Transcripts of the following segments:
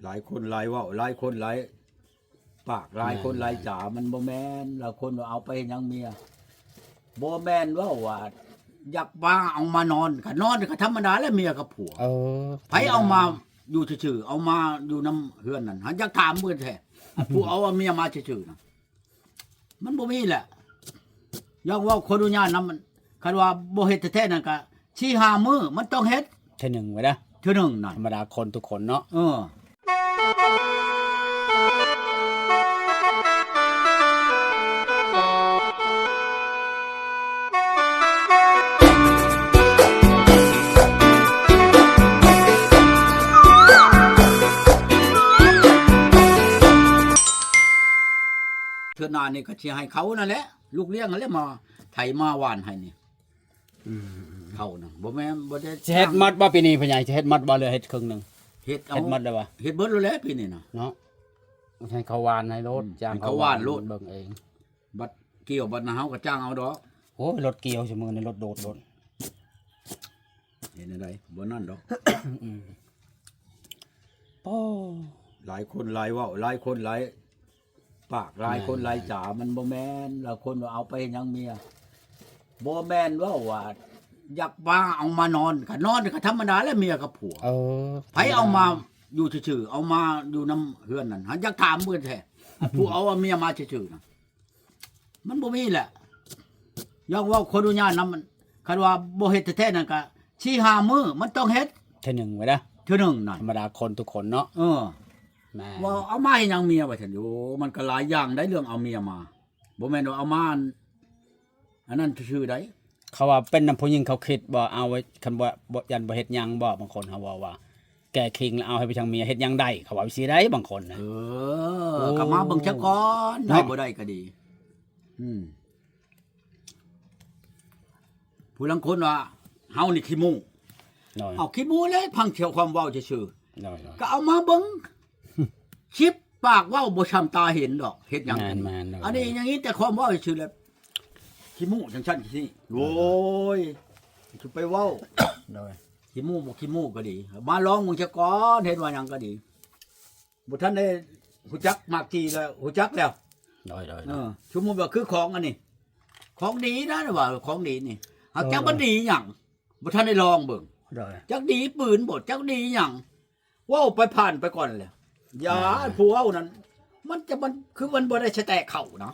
ຫຼາຍຄົນຫຼາຍເວົ້າ ຫຼາຍຄົນຫຼາຍປາກ ຫຼາຍຄົນຫຼາຍຈາ ມັນບໍ່ແມ່ນວ່າຄົນວ່າເອົາໄປເຮັດຫຍັງເມຍ ບໍ່ແມ່ນເວົ້າວ່າຢາກມາເອົາມານອນ ກະນອນກະທຳມະດາແຫຼະ ເມຍກັບຜົວ ເອີ ໃຜເອົາມາຢູ່ຊື່ໆ ເອົາມາຢູ່ນຳເຮືອນນັ້ນ ຫາກຢາກຖາມເບິ່ງແທ້ ຜູ້ເອົາເມຍມາຊື່ໆນະ ມັນບໍ່ມີແຫຼະ ຢາກເວົ້າຂໍອະນຸຍາດນຳ ຄັນວ່າບໍ່ເຮັດແທ້ໆນັ້ນກະສີ່ຫ້າມື້ມັນຕ້ອງເຮັດ ເທື່ອໜຶ່ງໄວ້ເດີ ເທື່ອໜຶ່ງນັ້ນ ທຳມະດາຄົນທຸກຄົນເນາະ ເອີ ເທື່ອໜ້ານີ້ກໍຊິໃຫ້ເຂົານັ້ນແຫຼະ ລູກລ້ຽງຫັ້ນແຫຼະ ມາໄຖມາຫວ່ານໃຫ້ນີ້ ອືມ ເຂົານະ ບໍ່ແມ່ນ ບໍ່ໄດ້ ຊິເຮັດໝົດບໍ່ປີນີ້ພໍ່ໃຫຍ່ ຊິເຮັດໝົດບໍ່ ຫຼືເຮັດເຄິ່ງໜຶ່ງ ເຮັດເອົາ ເຮັດໝົດແລ້ວບໍ່ ເຮັດເບິດໂລດແຫຼະປີນີ້ນະ ເນາະ ໃຫ້ເຂົາຫວ່ານໃຫ້ໂລດ ອືມ ຈ້າງເຂົາຫວ່ານໂລດ ເບິ່ງເອງ ບັດກ່ຽວບັດນະ ເຮົາກໍຈ້າງເອົາດອກ ໂອ້ຍ ລົດກ່ຽວຊຸມື້ນີ້ ລົດໂດດໂລດ ເຮັດແນວໃດ ບໍ່ນັ້ນດອກ ອືມ ໂອ້ ຫຼາຍຄົນຫຼາຍເວົ້າ ຫຼາຍຄົນຫຼາຍປາກ ຫຼາຍຄົນຫຼາຍຈາ ມັນບໍ່ແມ່ນວ່າຄົນວ່າເອົາໄປເຮັດຫຍັງເມຍ ບໍ່ແມ່ນເວົ້າວ່າຢາກມາເອົາມານອນ ກະນອນກະທຳມະດາແຫຼະ ເມຍກັບຜົວ ເອີ ໃຜເອົາມາຢູ່ຊື່ໆ ເອົາມາຢູ່ນຳເຮືອນນັ້ນ ຫາກຢາກຖາມເບິ່ງແທ້ ຜູ້ເອົາເມຍມາຊື່ໆນະ ມັນບໍ່ມີແຫຼະ ຢາກເວົ້າຂໍອະນຸຍາດນຳ ຄັນວ່າບໍ່ເຮັດແທ້ໆນັ້ນກະສີ່ຫ້າມື້ມັນຕ້ອງເຮັດ ເທື່ອໜຶ່ງໄວ້ເດີ ເທື່ອໜຶ່ງນັ້ນ ທຳມະດາຄົນທຸກຄົນເນາະ ເອີ ແມ່ນ ວ່າເອົາມາເຮັດຫຍັງເມຍວ່າຊັ້ນ ໂອ້ ມັນກໍຫຼາຍຢ່າງໃດເລື່ອງເອົາເມຍມາ ບໍ່ແມ່ນວ່າເອົາມາອັນ ອັນນັ້ນຊື່ໆໃດ ເຂົາວ່າເປັນນຳຜູ້ຍິງ ເຂົາຄິດບໍ່ເອົາໄວ້ ຄັນບໍ່ ບໍ່ ຢ້ານບໍ່ເຮັດຫຍັງບໍ່ ບາງຄົນເຮົາເວົ້າວ່າ ແກ້ຄີງແລ້ວເອົາໃຫ້ໄປທາງເມຍ ເຮັດຫຍັງໄດ້ ເຂົາເວົ້າຊີ້ໃດ ບາງຄົນນະ ເອີ ໂອ້ ກໍມາເບິ່ງຊະກ່ອນ ເນາະ ໄດ້ບໍ່ໄດ້ກໍດີ ອືມ ຜູ້ລາງຄົນວ່າເຮົານີ້ຂີ້ໂມ້ ໂດຍ ເອົາຂີ້ໂມ້ແລ້ວ ຟັງແຕ່ຄວາມເວົ້າຊື່ໆ ໂດຍໆ ກໍເອົາມາເບິ່ງ ສິບປາກເວົ້າບໍ່ຊ່ຳຕາເຫັນດອກ ເຮັດຫຍັງ ແມ່ນໆ ໂດຍ ອັນນີ້ຢ່າງນີ້ແຕ່ຄວາມເວົ້າຊື່ໆແລ້ວ ຂີ້ໂມ້ຈັ່ງຊັ້ນຈັ່ງຊີ້ ໂອ້ຍ ຊິໄປເວົ້າ ໂດຍ ຂີ້ໂມ້ບໍ່ຂີ້ໂມ້ກໍດີ ມາລອງເບິ່ງຊະກ່ອນ ເຮັດວ່າຫຍັງກໍດີ ບໍ່ທັນໄດ້ຮູ້ຈັກໝາກຈີ່ແລ້ວ ຮູ້ຈັກແລ້ວ ໂດຍໆ ເອີ ສົມມຸດວ່າຄືຂອງອັນນີ້ ຂອງດີນະ ວ່າຂອງດີນີ້ ຫາກ ເອີ ຈັກມັນດີຫຍັງ ບໍ່ທັນໄດ້ລອງເບິ່ງ ໂດຍ ຈັກດີປືນບໍ່ ຈັກດີຫຍັງ ເວົ້າໄປຜ່ານໄປກ່ອນແຫຼະ ຢ່າ ແມ່ນ ຜູ້ເວົ້ານັ້ນ ມັນຈະ ມັນຄືມັນບໍ່ໄດ້ສະແຕະເຂົ້ານະ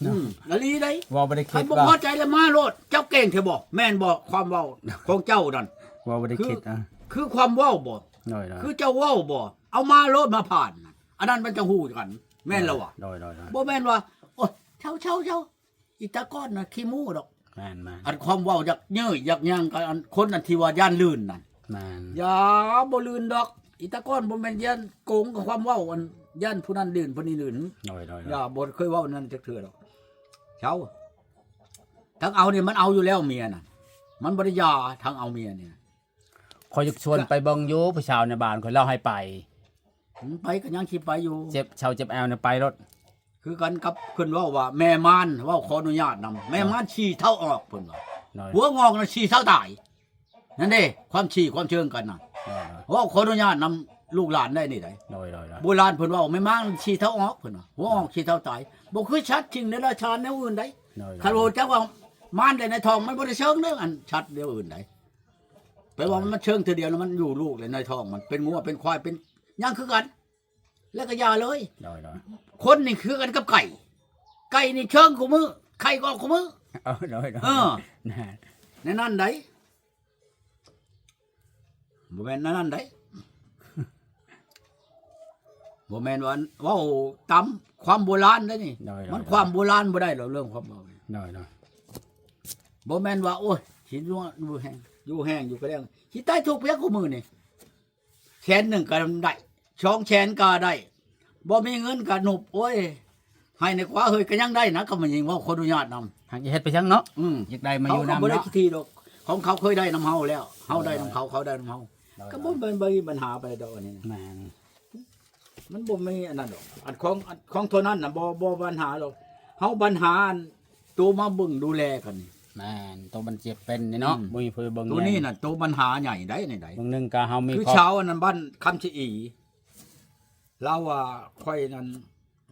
ອືມ ອີ່ຫຼີໃດ ເວົ້າບໍ່ໄດ້ຄິດ ຄັນບໍ່ພໍໃຈແລ້ວມາໂລດ ເຈົ້າເກັ່ງແທ້ບໍ່ ແມ່ນບໍ່ຄວາມເວົ້າຂອງເຈົ້ານັ້ນ ເວົ້າບໍ່ໄດ້ຄິດ ຄື ອາ ຄືຄວາມເວົ້າບໍ່ ໂດຍໆ ຄືເຈົ້າເວົ້າບໍ່ ເອົາມາໂລດມາຜ່ານ ອັນນັ້ນມັນຈະຮູ້ກັນ ແມ່ນແລ້ວຫວາ ໂດຍໆໆ ບໍ່ແມ່ນວ່າ ໂອ້ຍ ເຊົາໆໆ ອີຕາກ້ອນນະຂີ້ໂມ້ດອກ ແມ່ນໆ ອັນຄວາມເວົ້າຢາກເຍີ້ຍຢາກຫຍັງກັນ ອັນຄົນອັນທີ່ວ່າຢ້ານລື່ນນັ້ນ ແມ່ນ ຢ່າ ບໍ່ລື່ນດອກ ອີຕາກ້ອນ ບໍ່ແມ່ນຢ້ານໂກງກັບຄວາມເວົ້າ ອັນຢ້ານຜູ້ນັ້ນລື່ນຜູ້ນີ້ລື່ນ ໂດຍໆໆ ຢ່າ ບໍ່ເຄີຍເວົ້ານັ້ນຈັກເທື່ອດອກ ເຊົາ ທາງເອົານີ້ມັນເອົາຢູ່ແລ້ວເມຍນະ ມັນບໍ່ໄດ້ຢ່າ ທາງເອົາເມຍນີ້ ຂ້ອຍຢາກຊວນໄປເບິ່ງຢູ່ ຜູ້ສາວໃນບ້ານຂ້ອຍລາວໃຫ້ໄປ ໄປກໍຍັງຊິໄປຢູ່ ເຈັບເຊົາເຈັບແອວນີ້ໄປໂລດ ຄືກັນກັບເພິ່ນເວົ້າວ່າແມ່ມານ ເວົ້າຂໍອະນຸຍາດນຳ ແມ່ມານ ໂດຍ ຊີ້ເທົ້າອອກ ເພິ່ນວ່າ ໂດຍ ຫົວງອກນະຊີ້ເທົ້າຕາຍ ນັ້ນເດ້ ຄວາມຊີ້ຄວາມເຊີງກັນນະ ໂດຍໆ ເວົ້າຂໍອະນຸຍາດນຳລູກຫຼານໄດ້ນີ້ໃດ ໂດຍໆໆ ໂບລານເພິ່ນເວົ້າ ແມ່ມານຊີ້ເທົ້າອອກ ເພິ່ນວ່າ ຫົວງອກຊີ້ເທົ້າຕາຍ ບໍ່ຄືສັດສິ່ງເດຍລະສານແນວອື່ນໃດ ໂດຍໆ ຄັນຮູ້ຈັກວ່າມານໃດໃນທ້ອງ ມັນບໍ່ໄດ້ເຊີງເດ້ ອັນສັດແນວອື່ນໃດ ແປວ່າມັນເຊີງເທື່ອດຽວ ມັນຢູ່ລູກແລ້ວໃນທ້ອງ ມັນເປັນງົວເປັນຄວາຍເປັນຫຍັງຄືກັນ ແລ້ວກໍຢ່າເລີຍ ໂດຍໆ ຄົນນີ້ຄືກັນກັບໄກ່ ໄກ່ນີ້ເຊີງຄູ່ມື້ ໄຂ່ກໍອອກຄູ່ມື້ ເອີ ໂດຍໆ ເອີ ແນວນັ້ນໃດ ບໍ່ແມ່ນແນວນັ້ນໃດ ບໍ່ແມ່ນວ່າເວົ້າຕາມຄວາມໂບລານໃດນີ້ ໂດຍໆ ມັນຄວາມໂບລານບໍ່ໄດ້ດອກ ເລື່ອງຄວາມເວົ້ານີ້ ໂດຍໆ ບໍ່ແມ່ນວ່າ ໂອ້ຍ ຊິຢູ່ແຮງ ຢູ່ແຮງຢູ່ກະແດງ ຊິຕາຍທຸກພຽງຄູ່ມື້ນີ້ ແສນໜຶ່ງກໍໄດ້ ສອງແສນກໍໄດ້ ບໍ່ມີເງິນກໍໜຸບ ໂອ້ຍ ໃຫ້ແດ່ກວ່າເຮີ້ຍ ກໍຍັງໄດ້ນະ ກໍມັນຍັງເວົ້າຂໍອະນຸຍາດນຳ ຫາກຈະເຮັດໄປຫຍັງເນາະ ອືມ ຢາກໄດ້ມາຢູ່ນຳ ເຂົາກໍບໍ່ໄດ້ຂີ້ຖີ່ດອກ ຂອງເຂົາເຄີຍໄດ້ນຳເຮົາແລ້ວ ເຮົາໄດ້ນຳເຂົາ ໂດຍ ເຂົາໄດ້ນຳເຮົາ ໂດຍ ກໍບໍ່ແມ່ນ ບໍ່ມີບັນຫາປານໃດດອກ ອັນນີ້ນະ ແມ່ນ ມັນບໍ່ມີອັນນັ້ນດອກ ອັນຂອງ ອັນຂອງເທົ່ານັ້ນນະ ບໍ່ ບໍ່ບັນຫາດອກ ເຮົາບັນຫາອັນ ໂຕມາເບິ່ງດູແລກັນນີ້ ແມ່ນ ໂຕມັນເຈັບເປັນນີ້ເນາະ ອືມ ບໍ່ມີຜູ້ເບິ່ງ ໂຕນີ້ນະ ໂຕບັນຫາໃຫຍ່ໃດນີ້ໃດ ເບິ່ງໜຶ່ງກະເຮົາມີ ຄືຊາວອັນນັ້ນ ບ້ານຄຳຊະອີ ລາວວ່າ ຂ້ອຍນັ້ນ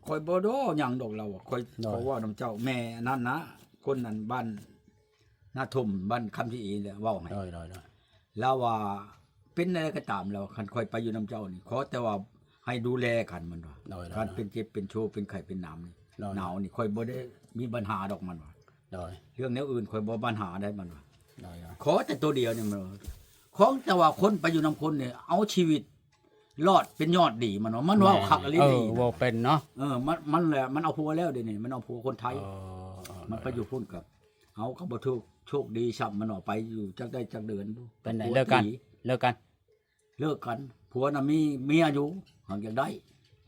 ຂ້ອຍບໍ່ໂອ້ຫຍັງດອກ ລາວວ່າ ຂ້ອຍ ໂດຍ ຂໍເວົ້ານຳເຈົ້າ ແມ່ນັ້ນນະ ຄົນນັ້ນ ບ້ານນາທົ່ມ ບ້ານຄຳຊະອີແຫຼະ ເວົ້າໃຫ້ ໂດຍ ໂດຍ ໂດຍ ລາວວ່າ ເປັນແນວໃດກໍຕາມ ລາວວ່າ ຄັນຂ້ອຍໄປຢູ່ນຳເຈົ້ານີ້ ຂໍແຕ່ວ່າໃຫ້ດູແລກັນ ມັນວ່າ ໂດຍ ໂດຍ ຄັນເປັນເຈັບເປັນໂຊ ເປັນໄຂ້ເປັນໜາມນີ້ ໂດຍ ໜາວນີ້ ຂ້ອຍບໍ່ໄດ້ມີບັນຫາດອກ ມັນວ່າ ໂດຍ ເລື່ອງແນວອື່ນຂ້ອຍບໍ່ບັນຫາໄດ໋ ມັນວ່າ ໂດຍ ໂດຍ ຂໍແຕ່ໂຕດຽວນີ້ ມັນວ່າ ຂໍແຕ່ວ່າຄົນໄປຢູ່ນຳຄົນນີ້ ເອົາຊີວິດ ລອດເປັນຍອດດີ ມັນວ່າ ມັນເວົ້າ ແມ່ນ ຄັກອີ່ຫຼີ ເອີ ດີນະ ເວົ້າເປັນເນາະ ເອີ ມັນ ມັນແຫຼະ ມັນເອົາຜົວແລ້ວ ດຽວນີ້ມັນເອົາຜົວຄົນໄທ ເອີ ເອີ ມັນໄປຢູ່ພຸ້ນກໍ ເຮົາກໍບໍ່ຖືກໂຊກດີຊ້ຳ ມັນອອກໄປຢູ່ຈັກໄດ້ຈັກເດືອນ ເປັນໃດ ຜົວ ເລີກກັນ ຕີ ເລີກກັນ ເລີກກັນ ຜົວນະມີເມຍຢູ່ ຫາກຢາກໄດ້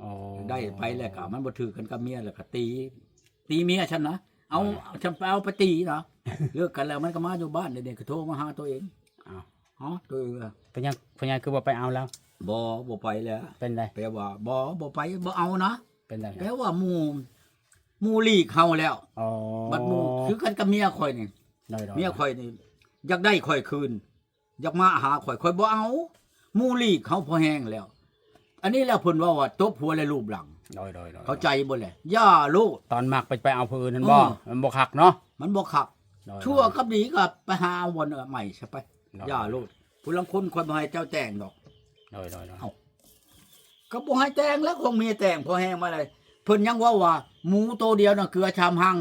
ອໍ ຢາກໄດ້ໄປແລ້ວກໍ ມັນບໍ່ຖືກກັນກັບເມຍ ແລ້ວກໍຕີ ຕີເມຍຊັ້ນນະ ເອົາ ອໍ ຊັ້ນໄປເອົາໄປຕີນະ ເລີກກັນແລ້ວ ມັນກໍມາຢູ່ບ້ານ ດຽວນີ້ກໍໂທມາຫາໂຕເອງ ອ້າວ ຮະ ໂຕເອງລະ ເປັນຫຍັງ ເປັນຫຍັງຄືບໍ່ໄປເອົາແລ້ວ? ບໍ່ ບໍ່ໄປແລ້ວ ເປັນໃດ? ແປວ່າ ບໍ່ ບໍ່ໄປ ບໍ່ເອົານະ ເປັນໃດ? ແປວ່າໝູ່ ໝູ່ຫຼີກເຮົາແລ້ວ ອໍ ບັດໝູ່ ຄືກັນກັບເມຍຂ້ອຍນີ້ ໂດຍ ໂດຍ ເມຍຂ້ອຍນີ້ ຢາກໄດ້ຂ້ອຍຄືນ ຢາກມາຫາຂ້ອຍ ຂ້ອຍບໍ່ເອົາ ໝູ່ຫຼີກເຮົາພໍແຮງແລ້ວ ອັນນີ້ແຫຼະເພິ່ນເວົ້າວ່າ ຕົບຫົວແລະລູບຫຼັງ ໂດຍ ໂດຍ ໂດຍ ເຂົ້າໃຈບໍ່ແລະ? ຢ່າໂລດ ຕອນມັກໄປ ໄປເອົາຜູ້ອື່ນຫັ້ນບໍ່? ເອີ ມັນບໍ່ຄັກເນາະ ມັນບໍ່ຄັກ ໂດຍ ໂດຍ ຊົ່ວກັບດີກໍໄປຫາເອົາບ່ອນໃໝ່ຊະໄປ ໂດຍ ຢ່າໂລດ ຜູ້ລາງຄົນຂ້ອຍບໍ່ໃຫ້ເຈົ້າແຕ່ງດອກ ໂດຍ ໂດຍ ໂດຍ ເອົ້າ ກໍບໍ່ໃຫ້ແຕ່ງແລ້ວ ຂອງເມຍແຕ່ງພໍແຮງມາເລີຍ ເພິ່ນຍັງເວົ້າວ່າ ໝູໂຕດຽວນະ ເກືອຊາມຮ່າງ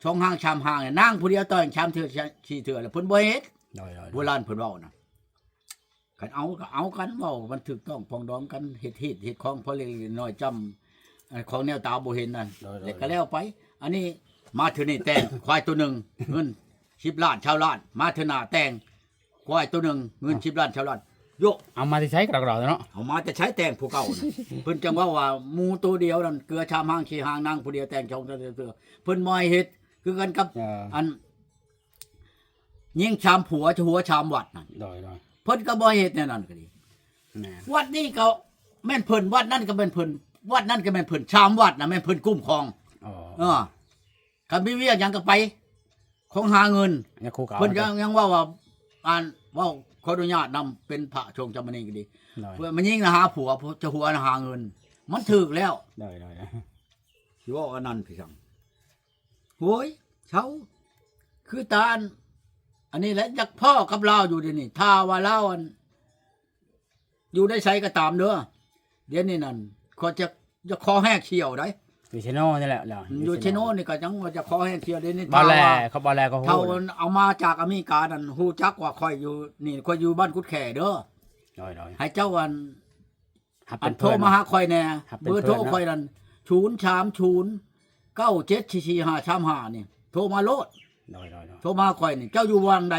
ສອງຮ່າງ ສາມຮ່າງ ນາງຜູ້ດຽວຕ່ອຍຊາມເທື່ອ ສີ່ເທື່ອ ແລ້ວເພິ່ນບໍ່ເຮັດ ໂດຍ ໂດຍ ໂດຍ ໂບລານເພິ່ນເວົ້ານະ ຄັນເອົາກໍເອົາກັນ ເວົ້າມັນຖືກຕ້ອງປອງດອງກັນ ເຮັດຮີດເຮັດຄອງພໍເລັກນ້ອຍ ຈຳ ເອີ ຂອງແນວຕາບໍ່ເຫັນນັ້ນ ໂດຍ ໂດຍ ແລ້ວກໍແລ້ວໄປ ອັນນີ້ມາເທື່ອນີ້ແຕ່ງຄວາຍໂຕໜຶ່ງ ເງິນສິບລ້ານ ຊາວລ້ານ ມາເທື່ອໜ້າແຕ່ງ ຄວາຍໂຕໜຶ່ງ ເງິນສິບລ້ານ ຊາວລ້ານ ໂຍະ ເອົາມາແຕ່ໃສກໍດອກເນາະ ເອົາມາແຕ່ໃສແຕ່ງຜູ້ເກົ່ານະ ເພິ່ນຈັ່ງເວົ້າວ່າ ໝູໂຕດຽວນັ້ນ ເກືອຊາມຮ່າງ ສີ່ຮ່າງ ນາງຜູ້ດຽວແຕ່ງສອງເທື່ອ ເພິ່ນບໍ່ໃຫ້ເຮັດ ຄືກັນກັບ ເອີ ອັນ ຍິງຊາມຜົວ ຊະຫົວຊາມວັດນັ້ນ ໂດຍ ໂດຍ ເພິ່ນກໍບໍ່ໃຫ້ເຮັດແນວນັ້ນກໍດີ ແມ່ນ ວັດນີ້ກໍແມ່ນເພິ່ນ ວັດນັ້ນກໍແມ່ນເພິ່ນ ວັດນັ້ນກໍແມ່ນເພິ່ນ ຊາມວັດນະແມ່ນເພິ່ນຄຸ້ມຄອງ ອໍ ເອີ ຄັນມີວຽກຫຍັງກໍໄປ ຂອງຫາເງິນ ຍັງຄືເກົ່າ ເພິ່ນຍັງ ຍັງເວົ້າວ່າ ອ່ານ ເວົ້າ ຂໍອະນຸຍາດນຳ ເປັນພະສົງຈຳມະນີກໍດີ ໂດຍ ເພິ່ນມາຍິງນະຫາຜົວ ຊະຫົວນະຫາເງິນ ມັນຖືກແລ້ວ ໂດຍ ໂດຍ ໂດຍ ຊິເວົ້າອັນນັ້ນຄືຫຍັງ ໂຫຍ ເຊົາ ຄືຕານ ອັນນີ້ແຫຼະ ຢາກພໍ້ກັບລາວຢູ່ດຽວນີ້ ຖ້າວ່າລາວ ອັນ ຢູ່ໃນໃສກໍຕາມເດີ ດຽວນີ້ນັ້ນ ຂ້ອຍຈະ ຈະຂໍແຮກສ່ຽວໃດ ຢູ່ເຊໂນນີ້ແຫຼະ ລາວ ອືມ ຢູ່ເຊໂນນີ້ກໍຍັງວ່າຈະຂໍແຮກສ່ຽວ ດຽວນີ້ ບໍ່ແລ ຖ້າວ່າ ເຂົາບໍ່ແລກໍຮູ້ ຖ້າເອົາມາຈາກອາເມລິການັ້ນ ຮູ້ຈັກວ່າຂ້ອຍຢູ່ນີ້ ຂ້ອຍຢູ່ບ້ານກຸດແຂເດີ ໂດຍ ໂດຍ ໃຫ້ເຈົ້າ ອັນ ຮັບເປັນເພື່ອນ ອັນໂທມາຫາຂ້ອຍແດ່ ຮັບເປັນເພື່ອນເນາະ ເບີໂທຂ້ອຍນັ້ນ ສູນສາມສູນ ເກົ້າເຈັດສີ່ສີ່ຫ້າສາມຫ້າ ນີ້ ໂທມາໂລດ ໂດຍ ໂດຍ ໂດຍ ໂທມາຫາຂ້ອຍນີ້ ເຈົ້າຢູ່ວັງໃດ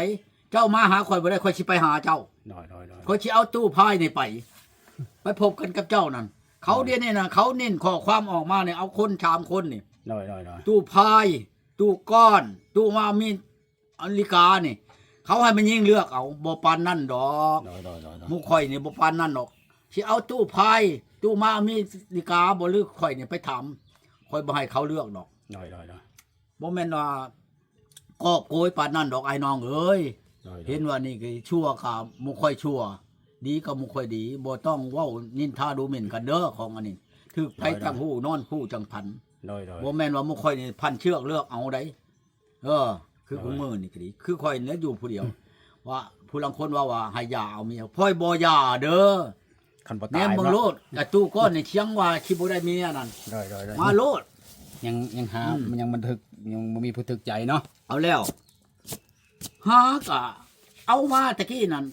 ເຈົ້າມາຫາຂ້ອຍບໍ່ໄດ້ ຂ້ອຍຊິໄປຫາເຈົ້າ ໂດຍ ໂດຍ ໂດຍ ຂ້ອຍຊິເອົາຕູ້ພາຍນີ້ໄປ ໄປພົບກັນກັບເຈົ້ານັ້ນ ເຂົາ ໂດຍ ດຽວນີ້ນະ ເຂົາເນັ້ນຂໍ້ຄວາມອອກມານີ້ ເອົາຄົນສາມຄົນນີ້ ໂດຍ ໂດຍ ໂດຍ ຕູ້ພາຍ ຕູ້ກ້ອນ ຕູ້ມາມີ ອາເມລິການີ້ ເຂົາໃຫ້ແມ່ຍິງເລືອກເອົາ ບໍ່ປານນັ້ນດອກ ໂດຍ ໂດຍ ໂດຍ ໂດຍ ໝູ່ຂ້ອຍນີ້ບໍ່ປານນັ້ນດອກ ຊິເອົາຕູ້ພາຍ ຕູ້ມາອາເມລິກາບໍ່ ຫຼືຂ້ອຍນີ້ໄປຖາມ ຂ້ອຍບໍ່ໃຫ້ເຂົາເລືອກດອກ ໂດຍ ໂດຍ ໂດຍ ບໍ່ແມ່ນວ່າກອບໂກຍປານນັ້ນດອກ ອ້າຍນ້ອງເອີຍ ໂດຍ ໂດຍ ເຫັນວ່ານີ້ກໍຊົ່ວກໍໝູ່ຂ້ອຍຊົ່ວ ດີກໍໝູ່ຂ້ອຍດີ ບໍ່ຕ້ອງເວົ້ານິນທາດູໝິ່ນກັນເດີ ຂອງອັນນີ້ ຖືກໃຜ ໂດຍ ໂດຍ ຈັ່ງຮູ້ ນອນຄູ່ຈັ່ງຝັນ ໂດຍ ໂດຍ ບໍ່ແມ່ນວ່າໝູ່ຂ້ອຍນີ້ພັນເຊືອກເລືອກເອົາໃດ ເອີ ຄື ໂດຍ ຄູ່ມື້ນີ້ກໍດີ ຄືຂ້ອຍນີ້ຢູ່ຜູ້ດຽວ ອືມ ວ່າຜູ້ລາງຄົນເວົ້າວ່າໃຫ້ຢ່າເອົາເມຍ ຂ້ອຍບໍ່ຢ່າເດີ ຄັນບໍ່ຕາຍ ແນມເບິ່ງໂລດ ເນາະ ກະຕູ້ກ້ອນນີ້ ຊຽງວ່າຊິບໍ່ໄດ້ເມຍນັ້ນ ໂດຍ ໂດຍ ໂດຍ ມາໂລດ ຍັງ ຍັງຫາ ອືມ ມັນຍັງບໍ່ຖືກ ຍັງບໍ່ມີຜູ້ຖືກໃຈເນາະ ເອົາແລ້ວ ຫາກະເອົາມາຕະກີ້ນັ້ນ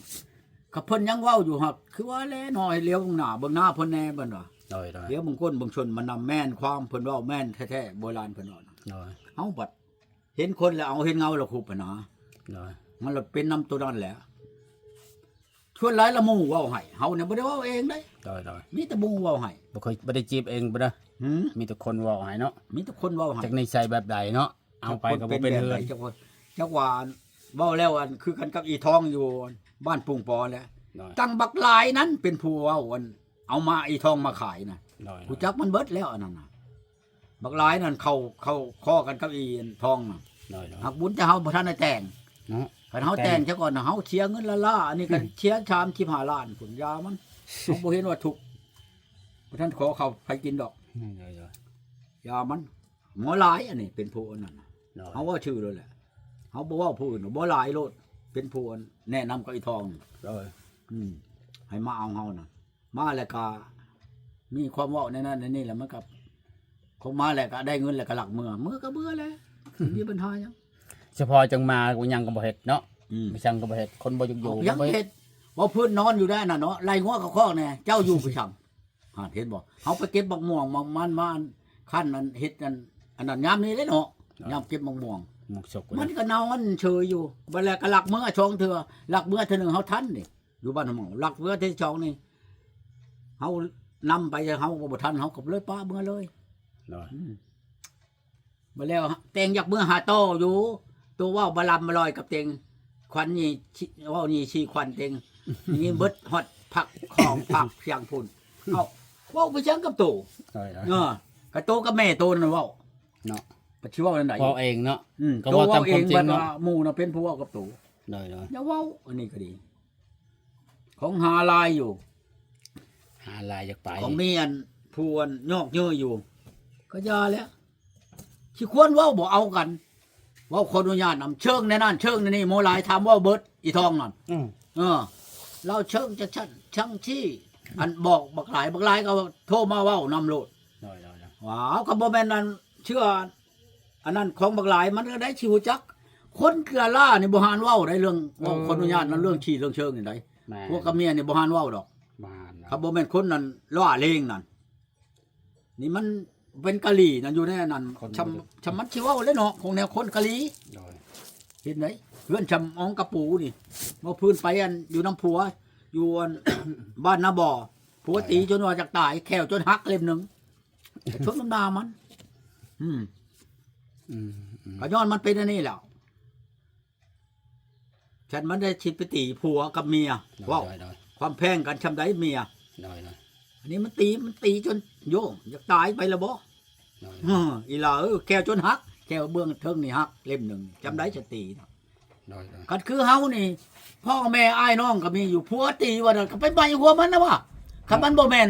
ກໍເພິ່ນຍັງເວົ້າຢູ່ ຫາກຄືວ່າແຫຼະເນາະ ໃຫ້ຫຼຽວເບິ່ງໜ້າເບິ່ງໜ້າເພິ່ນແດ່ ເພິ່ນວ່າ ໂດຍ ໂດຍ ຫຼຽວເບິ່ງກົ້ນເບິ່ງຊົນ ມັນນຳແມ່ນຄວາມເພິ່ນເວົ້າ ແມ່ນແທ້ໆ ໂບລານເພິ່ນເວົ້ານະ ໂດຍ ເຮົາບັດ ເຫັນຄົນແລ້ວເອົາ ເຫັນເງົາແລ້ວຄຸບຫັ້ນນະ ໂດຍ ມັນລະເປັນນຳໂຕນັ້ນແຫຼະ ສ່ວນຫຼາຍລະໝູ່ເວົ້າໃຫ້ ເຮົານີ້ບໍ່ໄດ້ເວົ້າເອງເດ້ ໂດຍ ໂດຍ ມີແຕ່ໝູ່ເວົ້າໃຫ້ ບໍ່ເຄີຍ ບໍ່ໄດ້ຈີບເອງບໍ່ເດີ ຫື ມີແຕ່ຄົນເວົ້າໃຫ້ເນາະ ມີແຕ່ຄົນເວົ້າໃຫ້ ຈັກນິໄສແບບໃດເນາະ ເອົາໄປກໍບໍ່ເປັນເຮືອນ ຈັກຄົນເປັນແບບໃດ ຈັກຄົນ ເຈົ້າວ່າ ເວົ້າແລ້ວ ອັນ ຄືກັນກັບອີ່ທອງຢູ່ບ້ານປຸງປໍແຫຼະ ໂດຍ ຕັ້ງບັກຫຼາຍນັ້ນເປັນຜູ້ເວົ້າ ອັນ ເອົາມາ ອີ່ທອງມາຂາຍນະ ໂດຍ ຮູ້ຈັກມັນເບິດແລ້ວ ອັນນັ້ນນະ ບັກຫຼາຍນັ້ນເຂົ້າ ເຂົ້າຄໍກັນກັບອີ່ທອງນະ ໂດຍ ໂດຍ ຫາກບຸນແຕ່ເຮົາບໍ່ທັນໄດ້ແຕ່ງ ເນາະ ຄັນເຮົາແຕ່ງ ແຕ່ງຊະກ່ອນນະ ເຮົາເສຍເງິນລ້າໆ ອັນນີ້ກໍ ອືມ ເສຍສາມສິບຫ້າລ້ານພຸ້ນ ຢ່າມັນ ເຮົາບໍ່ເຫັນວ່າທຸກ ບໍ່ທັນຂໍເຂົ້າໃຜກິນດອກ. ອືມ ໂດຍໆ ຢ່າມັນ ໝໍຫຼາຍ ອັນນີ້ເປັນຜູ້ອັນນັ້ນນະ. ໂດຍ ເຮົາເວົ້າຊື່ໂລດແຫຼະ ເຮົາບໍ່ເວົ້າຜູ້ອື່ນ ໝໍຫຼາຍໂລດ ເປັນຜູ້ແນະນຳກັບອີ່ທອງ. ໂດຍ ອືມ ໃຫ້ມາເອົາເຮົານະ ມາແລ້ວກະມີຄວາມເວົ້າໃນນັ້ນໃນນີ້ແຫຼະ ມັນກະ ຄົນມາແລ້ວກະໄດ້ເງິນແລ້ວກະລັກເມືອ ເມືອກະເມືອແຫຼະ ບໍ່ມີບັນຫາຫຍັງ. ສະເພາະຈັ່ງມາຫຍັງກໍບໍ່ເຮັດເນາະ. ອືມ ໄປສັງກໍບໍ່ເຮັດ ຄົນບໍ່ຢາກຢູ່ ເອົາຫຍັງເຮັດ ເວົ້າພື້ນນອນຢູ່ໄດ້ນະເນາະ ໄລ່ງົວເຂົ້າຄອກແດ່ ເຈົ້າຢູ່ໄປສັງ. ຫັ້ນ ເຫັນບໍ່ ເຮົາໄປເກັບໝາກມ່ວງໝາກມັນມາ ອັນ ຄັນ ອັນ ເຮັດ ອັນ ອັນນັ້ນຍາມນີ້ເດ້ເນາະ. ອ່າ ຍາມເກັບໝາກມ່ວງ ໝາກສົກ ມັນກໍນອນເຊີຍຢູ່ ບັດແລ້ວກໍລັກເມືອສອງເທື່ອ ລັກເມືອເທື່ອໜຶ່ງເຮົາທັນນີ້ ຢູ່ບ້ານຫາໝໍ ລັກເມືອເທື່ອສອງນີ້ ເຮົານຳໄປ ເຮົາກໍບໍ່ທັນ ເຮົາກໍເລີຍປະເມືອເລີຍ. ໂດຍ ອືມ ບັດແລ້ວແຕງຢາກເມືອຫາຕໍ່ຢູ່ ໂຕເວົ້າບາລຳບາລອຍກັບເຕງ ຂວັນນີ້ ເວົ້ານີ້ຊີ້ຂວັນເຕງ ນີ້ເບິດຮອດພັກຂອງພັກພຽງພຸ້ນ. ເອົ້າ ເວົ້າໄປຫຍັງກັບໂຕ? ໂດຍໆ ເອີ ກັບໂຕກັບແມ່ໂຕນັ້ນເວົ້າເນາະ ປະຊິເວົ້າແນວໃດ? ເວົ້າເອງເນາະ. ອືມ ກໍເວົ້າຕາມຄວາມຈິງເນາະ ໂຕເວົ້າເອງ ບັດວ່າໝູ່ນະເປັນຜູ້ເວົ້າກັບໂຕ. ໂດຍໆ ຢ່າເວົ້າ ອັນນີ້ກໍດີ ຂອງຫາຫຼາຍຢູ່ ຫາຫຼາຍຢາກໄປ ຂອງມີອັນ ຜູ້ອັນຍອກເຍີ້ຢູ່ ກໍຢ່າແຫຼະ ຊິຄວນເວົ້າບໍ່ເອົາກັນ ເວົ້າຂໍອະນຸຍາດນຳ ເຊີງແນວນັ້ນເຊີງແນວນີ້ ໝໍຫຼາຍຖາມເວົ້າເບິດ ອີ່ທອງນັ້ນ. ອືມ ເອີ ລາວເຊີງຈັ່ງຊັ້ນຈັ່ງຊີ້ ອັນບອກບັກຫຼາຍ ບັກຫຼາຍກໍໂທມາເວົ້ານຳໂລດ. ໂດຍໆໆ ວ້າວ ກໍບໍ່ແມ່ນອັນເຊື່ອ ອັນນັ້ນຂອງບັກຫຼາຍ ມັນກໍໄດ້ຊິຮູ້ຈັກ ຄົນເກືອລ້ານີ້ບໍ່ຫານເວົ້າໄດ້ ເລື່ອງເວົ້າ ເອີ ຂໍອະນຸຍາດນຳ ເລື່ອງຂີ້ເລື່ອງເຊີງນີ້ໄດ໋ ແມ່ນ ຜົວກັບເມຍນີ້ບໍ່ຫານເວົ້າດອກ ບໍ່ຫານດອກ ຄັນບໍ່ແມ່ນຄົນນັ້ນຫຼ້າເລງນັ້ນ. ນີ້ມັນເປັນກະຫຼີ່ນັ້ນ ຢູ່ໃນອັນນັ້ນ ຊ່ຳ ຊ່ຳມັນຊິເວົ້າແຫຼະເນາະ ຂອງແນວຄົນກະຫຼີ່. ໂດຍ ເຫັນໄດ໋ ເຮືອນຊ່ຳອອງກະປູນີ້ ເມື່ອຄືນໄປອັນຢູ່ນຳຜົວ ຢູ່ອັນ ບ້ານນາບໍ່ ຜົວຕີຈົນວ່າຢາກຕາຍ ແຂ້ວຈົນຫັກເຫຼັ້ມໜຶ່ງ ຊົມນ້ຳໜ້າມັນ. ອືມ ອືມ ກໍຍ້ອນມັນເປັນອັນນີ້ແຫຼະ ຄັນມັນໄດ້ຊິໄປຕີຜົວກັບເມຍ ໂດຍ ເວົ້າ ໂດຍໆ ຄວາມແພງກັນຊ່ຳໃດເມຍ. ໂດຍໆ ອັນນີ້ມັນຕີ ມັນຕີຈົນໂຍງຢາກຕາຍໄປລະບໍ? ໂດຍໆ ເອີ ອີ່ຫຼ້າເອີຍ ແຂ້ວຈົນຫັກ ແຂ້ວເບື້ອງເທິງນີ້ຫັກເຫຼັ້ມໜຶ່ງ ຊ່ຳໃດຈະຕີນະ. ໂດຍໆ ຄັນຄືເຮົານີ້ ພໍ່ແມ່ອ້າຍນ້ອງກໍມີຢູ່ ຜົວຕີວ່ານັ້ນ ກໍໄປໃໝ່ຫົວມັນນະວ່າ ຄັນມັນບໍ່ແມ່ນ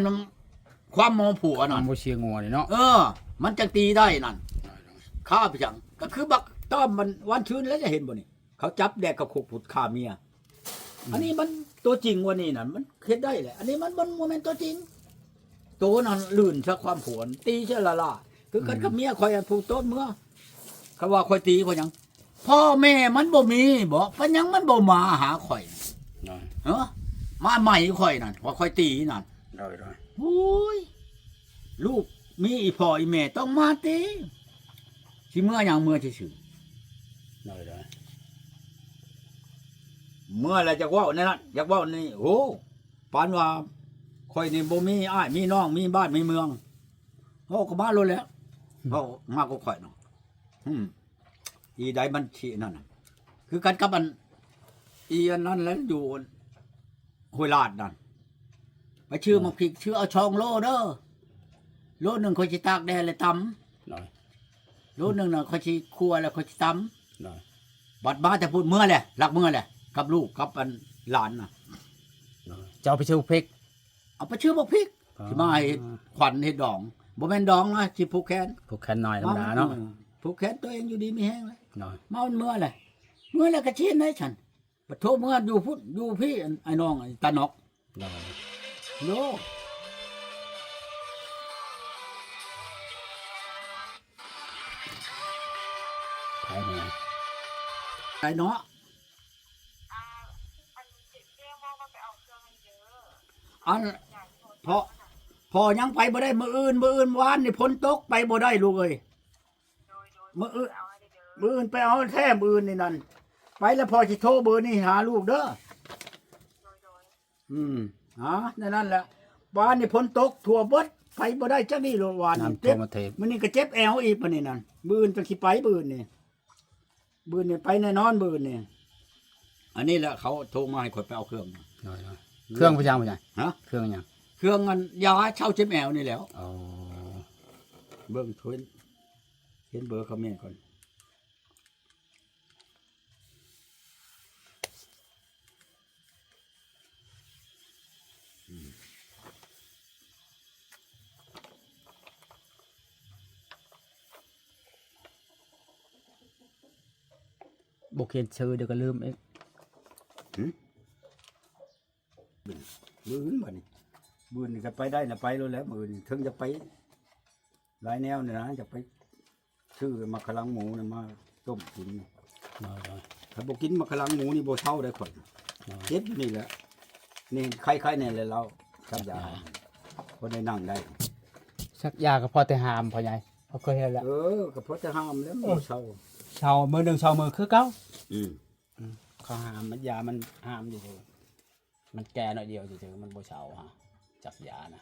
ຄວາມໝໍຜົວນັ້ນ ມັນບໍ່ເສຍງົວນີ້ເນາະ. ເອີ ມັນຈັ່ງຕີໄດ້ນັ້ນ. ໂດຍໆ ຂ້າພະເຈົ້າ ກໍຄືບັກຕ້ອມມັນ ວັນຊືນແລ້ວຈະເຫັນບໍ່ນີ້ ເຂົາຈັບແດກເຂົ້າຄຸກພຸ້ນ ຂ້າເມຍ. ອືມ ອັນນີ້ມັນຕົວຈິງວ່ານີ້ນະ ມັນເຮັດໄດ້ແຫຼະ ອັນນີ້ມັນ ມັນບໍ່ແມ່ນຕົວຈິງ. ໂຕນັ້ນລື່ນຊະຄວາມຜວນ ຕີຊະລະລາ ຄືກັນກັບເມຍຂ້ອຍ ອືມ ອັນຜູ້ໂຕນເມືອ ຄັນວ່າຂ້ອຍຕີຂ້ອຍຫຍັງ ພໍ່ແມ່ມັນບໍ່ມີບໍ? ເປັນຫຍັງມັນບໍ່ມາຫາຂ້ອຍ? ໂດຍ ເອີ ມາໃໝ່ຂ້ອຍນັ້ນ ວ່າຂ້ອຍຕີນັ້ນ. ໂດຍໆ ໂອ້ຍ ລູກມີອີ່ພໍ່ອີ່ແມ່ຕ້ອງມາຕິ ຊິເມືອຫຍັງ ເມືອຊື່ໆ. ໂດຍໆ ເມືອແລ້ວຢາກເວົ້າແນວນັ້ນ ຢາກເວົ້ານີ້ ໂອ້ ປານວ່າຂ້ອຍນີ້ບໍ່ມີອ້າຍມີນ້ອງ ມີບ້ານມີເມືອງ ເວົ້າກໍມາໂລດແຫຼະ. ອືມ ເວົ້າມາກໍຂ້ອຍເນາະ ອືມ ອີໃດມັນຊິນັ້ນນະ ຄືກັນກັບອັນ ອີອັນນັ້ນແຫຼະ ຢູ່ຫ້ວຍລາດນັ້ນ ໄປຊື້ ອືມ ໝາກພິກ ຊື້ເອົາສອງໂລເດີ ໂລໜຶ່ງຂ້ອຍຊິຕາກແດດແລ້ວຕຳ ໂດຍ ໂລໜຶ່ງນະຂ້ອຍຊິຂົ້ວແລ້ວຂ້ອຍຊິຕຳ ໂດຍ ບັດມາແຕ່ພຸ້ນເມືອແຫຼະ ລັກເມືອແຫຼະ ກັບລູກກັບອັນຫຼານນະ. ໂດຍ ເຈົ້າໄປຊື້ໝາກພິກ ເອົາໄປຊື້ໝາກພິກ ອ່າ ຊິມາໃຫ້ຂວັນເຮັດດອງ ບໍ່ແມ່ນດອງນະ ຊິຜູກແຂນ ຜູກແຂນໜ້ອຍທຳມະດາເນາະ ມາ ເອີ ຜູກແຂນຕົວເອງຢູ່ດີມີແຮງແຫຼະ. ໂດຍ ມາເມືອແຫຼະ ເມືອແລ້ວກໍຊິເຮັດໃດຊັ້ນ ປະໂທເມືອຢູ່ພຸ້ນ ຢູ່ພີ້ ອັນ ອ້າຍນ້ອງ ອັນຕານອກ ໂດຍ ໂລ ໄປເນາະ ໄປເນາະ ອັນ ພໍ່ ພໍ່ຍັງໄປບໍ່ໄດ້ ມື້ອື່ນ ມື້ອື່ນ ວານນີ້ຝົນຕົກ ໄປບໍ່ໄດ້ລູກເອີຍ. ມື້ອື່ນ ມື້ອື່ນໄປເອົາແທ້ ມື້ອື່ນນີ້ນັ້ນ ໄປແລ້ວພໍ່ຊິໂທເບີນີ້ຫາລູກເດີ. ອືມ ຫາ ແນວນັ້ນແຫຼະ ວານນີ້ຝົນຕົກທົ່ວເບິດ ໄປບໍ່ໄດ້ຈັກນີ້ໂລດ ວານນີ້ ນ້ຳຖ້ວມ ເຈັບ ມາເທບ ມື້ນີ້ກໍເຈັບແອວອີກ ບາດນີ້ນັ້ນ ມື້ອື່ນຈັ່ງຊິໄປ ມື້ອື່ນນີ້ ມື້ອື່ນນີ້ໄປແນ່ນອນ ມື້ອື່ນນີ້. ອັນນີ້ແຫຼະເຂົາໂທມາໃຫ້ຂ້ອຍໄປເອົາເຄື່ອງ ໂດຍໆ ເຄື່ອງໄປຫຍັງ ໄປຫຍັງ ຮະ ເຄື່ອງຫຍັງ ເຄື່ອງອັນຢາເຊົາເຈັບແອວນີ້ແຫຼະ. ອໍ ເບິ່ງ ເຫັນເບີເຂົາແມ່ນກ່ອນ. ອືມ. ບໍ່ຂຽນຊື່ດຽວກໍລືມອີກ. ຫືມ? ມື້ອື່ນບັດນີ້ ມື້ອື່ນນີ້ກໍໄປໄດ້ນະ ໄປໂລດແຫຼະ. ມື້ອື່ນນີ້ເຖິງຈະໄປຫຼາຍແນວນີ້ນະ ຈະໄປຊື້ໝາກຂະລັງໝູນະມາຕົ້ມກິນ. ໂດຍໆ ຄັນບໍ່ກິນໝາກຂະລັງໝູນີ້ບໍ່ເຊົາໄດ໋ຂ້ອຍ. ໂດຍ ເຈັບຢູ່ນີ້ແຫຼະ ນີ້ໄຂ້ໆແດ່ແຫຼະລາວ ສັກຢາ ສັກຢາ ພໍໄດ້ນັ່ງໄດ້. ສັກຢາກໍພໍແຕ່ຫາມ ພໍ່ໃຫຍ່ ເຮົາເຄີຍເຮັດແລ້ວ. ເອີ ກໍພໍແຕ່ຫາມແຫຼະ ເອີ ບໍ່ເຊົາ ເຊົາມື້ໜຶ່ງເຊົາມື້ຄືເກົ່າ. ອືມ ອືມ ເຂົາຫາມ ມັນຢາມັນຫາມຢູ່ ມັນແກ່ໜ້ອຍດຽວຊື່ໆ ມັນບໍ່ເຊົາຫາ ຈັກຢານະ.